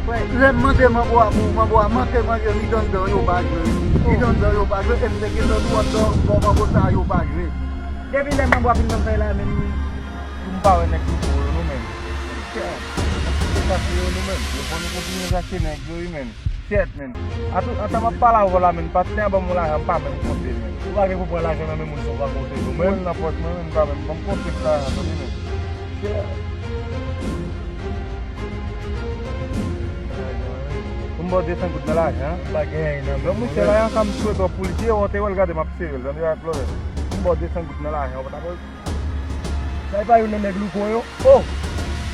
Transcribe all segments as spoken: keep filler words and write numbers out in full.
Lè m mande manbo a pou manbo a manke manje, li t anndan yo pa jwe. Li t anndan yo pa jwe, e m te gentan tou anndan bò manbo sa yo pa jwe. Depi lè manbo a fin ban m fèy la, menm pou m pa wè nèg Louko yo, nou menm. Kè, se sa se yo, nou menm. Yo fò nou kontinye chache nèg yo, wi, menm. Shit, menm. Ata, ata m ap pale avè w la, menm. Patnè a ban m yon lajan, m pa menm konte l, menm. Ou pa gen pou pran lajan nan men moun san w pa konte l, ou menm. Mwen nan pòch mwen, menm, m pa menm ban m konte l lajan, tande, menm. Shit. Pou m ba w de san goud nan lajan. M pa gen anyen nan men mwen. Mwen, monchè, lajan sa m swete w pou li. Si e w te wè l, gade, m ap sere l, tande, pa gen pwoblèm. Pou m ba w de san goud nan lajan, w pa ta pran. Sa e pa youn nan nèg Louko yo? Oh!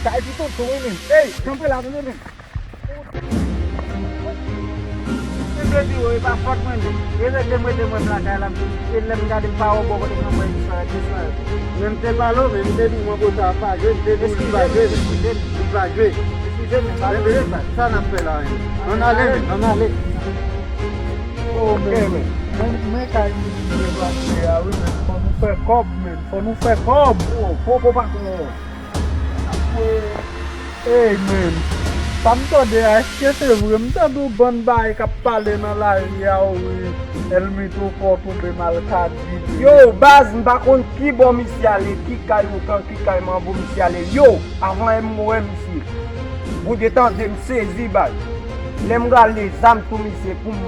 Sa e ti tonton, wi, menm. Ey, kanpe la, tande, menm. M te di w, e pa fòt mwen, menm. E rete m rete mwen lakay la, e lè m gade m pa wè w bò kote m nan mwen disparèt, disparèt. Men m te pale w, men m te di w manbo sa pa jwe, m te di w li pa jwe. Eskize m, eskize m. Li pa jwe. Eskize m, men pa bezwen. Sa n ap fè la, menm? Ann ale, menm, ann ale. Ok, men. Men, men kay nou vin deplase a, wi, men fò nou fè kòb, men fò nou fè kòb. Oh, poko patwon. Ey, men, sa m tande a, èske se vre? M tande yon bann bagay k ap pale nan lari a, wi, ènmi twò fò tonbe mal ka di. Yo, baz, m pa konn ki bò misye ale, ki kay Okan, ki kay Manbo misye ale. Yo, avan m wè misye, Bondye tande m sezi, baz. Lè m rale zam sou misye pou m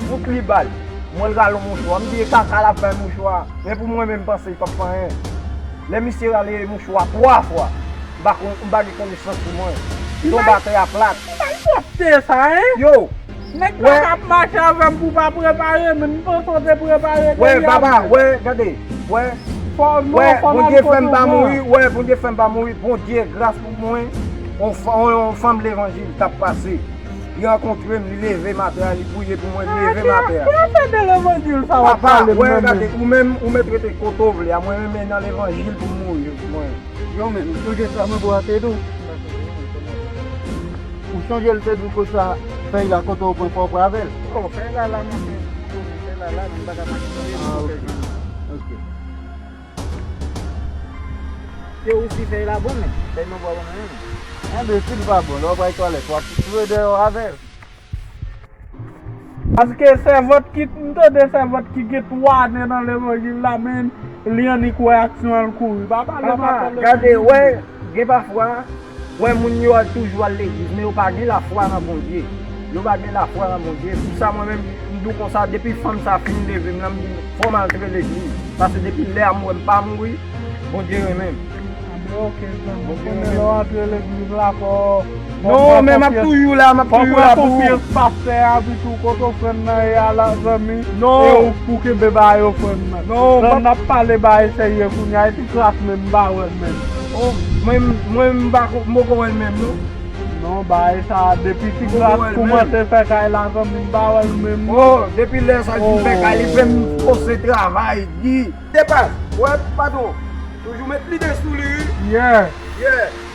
fout li bal, mwen l rale yon mouchwa. M di e kaka l ap bay mouchwa. Men pou mwen menm, m panse li p ap fè anyen. Lè misye rale mouchwa twa fwa, m pa konn, m pa gen konesans sou mwen. Li tonbe atè a plat. Ki malpwòpte sa, en? Yo! Nèg pa ka ap mache avè m pou pa prepare m, m panse w te prepare deja. Wè, papa, wè, gade, wè. Fò, non, fò n al kote w pran. Wè, Bondye fè m pa mouri, wè, Bondye fè m pa mouri, Bondye gras pou mwen, on, on, on fanm levanjil t ap pase. Li rankontre m, li leve m atè a, li priye pou mwen, li leve m atè a. Ki afè de levanjil sa w ap pale m nan menm? Papa, wè, gade, ou menm, ou mèt rete kote w vle a, mwen renmen nan levanjil pou m mouri, mwen. Yo, men, ou sonje sa mwen bwate tou? Ou sonje l te di w konsa, fèy la kote w pran fò w pran avè l? Oh, fèy la la, monchè, fèy la la, men m pa ka mache sou li. Ah, ok. Ok. Yo, ou si fèy la bon, men fèy mwen bwa bon, men. Enben, si l pa bon, lè w pral twalèt, w ap swe deyò avè l. Paske sèvant ki, m tande sèvant ki gen twa ane nan levanjil la, men li annik wè aksyon an l kouri. Pa pale m ap pale. Papa, gade, wè, gen pafwa, wè moun yo al toujou al legliz, men yo pa gen lafwa nan Bondye. Yo pa gen lafwa nan Bondye. Pou sa, mwen menm, m di w konsa, depi fanm sa fin leve m nan, m di, fò m al antre legliz. Paske depi lè a m wè m pa mouri, Bondye renmen m. Anben, ok, zanmi. Bondye renmen m. Konnen lè w antre legliz la, fò, fò w pran konfyans. Non, men m ap toujou la, m ap toujou la pou ou. Fò w pran konfyans pastè a, pi tou kote ofrann nan ye a la, zanmi. Non. E ou pou kenbe bagay ofrann nan. Non, m ap. Lè n ap pale bagay serye kounye a, epi kras menm, m pa wè l menm. Oh, mwen, mwen, m pa ko-, m poko wè l menm, non. Non, bagay sa, depi ti kras kòmanse fè kay la, zanmi, m pa wè l menm. Oh, depi lè sa l fin fè kay, li fè m fòse travay, di. Depas, wè, patwon, toujou met lide sou li, wi. Yeah. Yeah.